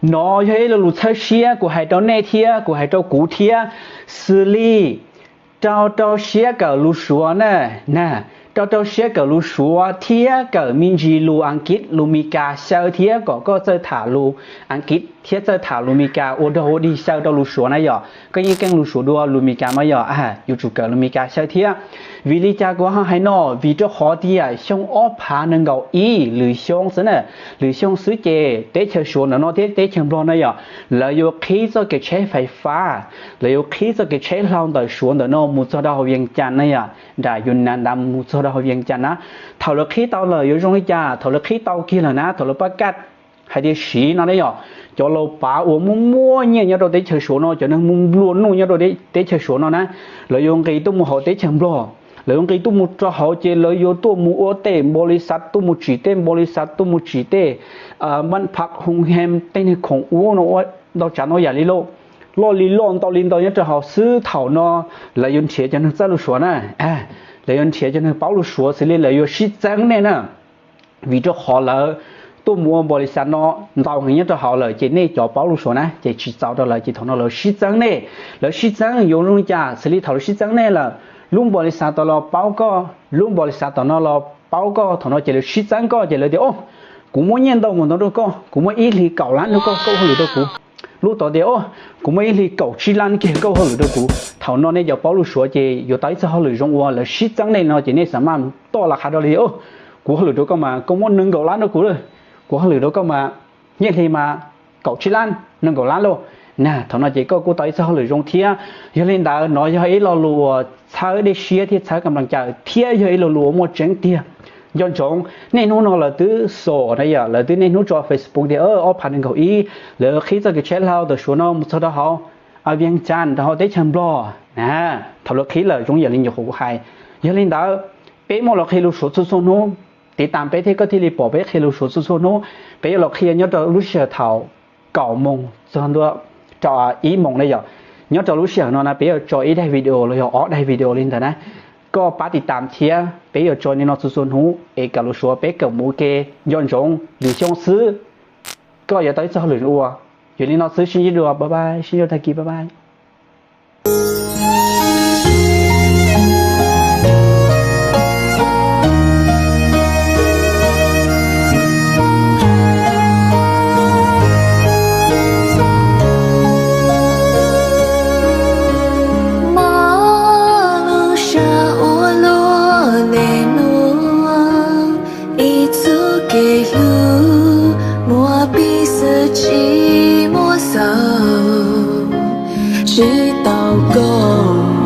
Nov yog ib lo lus txhawb siab kuv hais rau nej thiab kuv hais rau kuv thiab, xws li rau rau siab kawm lus Suav na, na, rau rau siab kawm lus Suav thiab kawm me ntsis lus Askiv lus Mis Kas xyaw thiab kom koj txawj tham lus Askiv thiab txawj tham lus Mis Kas ua dog ua dig xyaw rau lus Suav na yom. Koj yeej keej lus Suav dua lus Mis Kas mas yom, yuav tsum kawm lus Mis Kas xyaw thiab. Vim li cas kuv ho hais no? Vim rau qhov tias xyoo ob phav nees nkaum ib, lwm xyoo xwb na, lwm xyoo xwb ces teb chaws Suav ntawm no thiab teb chaws Nplog na yom, lawv yuav qhib txoj kev tsheb fais fab, lawv yuav qhib txoj kev tsheb hlau ntawm Suav ntawm no mus txog rau hauv Vees Cas na yom, nram Yus Nas ntawd mus txog rau hauv Vees Cas na. Thaum lawv qhib tau lawm yuav zoo li cas? Thaum lawv qhib tau kiag lawm na, thaum lawv pab kaj hais tias siv no ne yom, cov laus pav uas muaj muaj nyiaj nyob rau teb chaws Suav no, cov neeg muaj nplua nuj nyob rau teb chaws Suav no na, lawv yuav nqis tuaj mus hauv teb chaws Nplog. Lawv yuav nqis tuaj mus rau hauv ces lawv yuav tuaj mus ua tej npaus lis xav, tuaj mus tsim tej npaus lis xav, tuaj mus tsim tej npab phab hoo hem, tej neeg khoom ub no ua ntau tsav ntau yam li loj, loj li loj ntau li ntau nyob rau hauv xwb. Thaum no lawv yuav nrhiav cov neeg txawj lus Suav na, lawv yuav nrhiav cov neeg paub lus Suav xws li lawv yuav sib txeeb nej na. Vim rau qhov lawv tuaj mus ua npaus lis xav no ntau heev nyob rau hauv lawm ces nej cov paub lus Suav na ces tsis txaus rau lawv ces thaum no lawv sib txeeb nej. Lawv sib txeeb yuav zoo li cas? Xws li thaum lawv sib txeeb nej lawm, lub npaus lis xav tom los paub koj, lub npaus lis xav tom no los paub koj, thaum no ces lawv sib txeeb koj ces lawv tias, o, kuv muab nyiaj ntau mus ntau rau koj, kuv muab ib hlis kaum lab rau koj, koj ua hauj lwm rau kuv. Lub tod tias, o, kuv muab ib hlis kaum tsib lab kiag, koj ua hauj lwm rau kuv. Thaum no nej cov paub lus Suav ces yuav tau ib txoj hauj lwm zoo ua. Lawv sib txeeb nej no ces nej xam maj mus toj las qha rau lawv, o, kuv hauj lwm rau koj mas koj muab nees nkaum lab rau kuv lawm, kuv hauj lwm rau koj mas nyiaj hli mas kaum tsib lab, nees nkaum lab lauj. Na, thaum no ces koj kuj tau ib txoj hauj lwm zoo thiab. Yog li ntawd nov yog ib lo lus uas txhawb dej siab thiab txhawb kam las cawm thiab yog ib lo lus uas muaj tseeb tiag. Nco ntsoov, niaj hnub no lawv twb xom na yom, lawv twb niaj hnub tso Facebook tias ob phav nees nkaum ib lawv qhib txoj kev tsheb hlau ntawm Suav no mus txog rau hauv Vees Cas rau hauv teb chaws Nplog na. Thaum lawv qhib lawm zoo yam li nyuam qhuav kuv hais. Yog li ntawd, peb muaj los qhia lus Suav txhua txhua hnub, tiv tas peb thiab koj thiaj li pom peb qhia lus Suav txhua txhua hnub. Peb yuav los qhia nyob rau lub sij hawm thaum kaum moos txog ntua rau ib moos na yom. Nyob rau lub sij hawm no na peb yuav tso ib daim video los yog ob daim video li ntawd na. Koj pab tiv tas thiab peb yuav tso li no txhua txhua hnub es kawm lus Suav peb kawm mus ua ke. Nco ntsoov, lwm xyoo xwb koj yuav tau ib txoj hauj lwm ua. Yog li no xwb, sib ntsib dua, bye bye, sib ntsib dua tag kis, bye bye. Mob lub sab ua luaj le nuav, ib txuj kev hlub muaj piv xwm tsis muaj xaus, tsis tau koj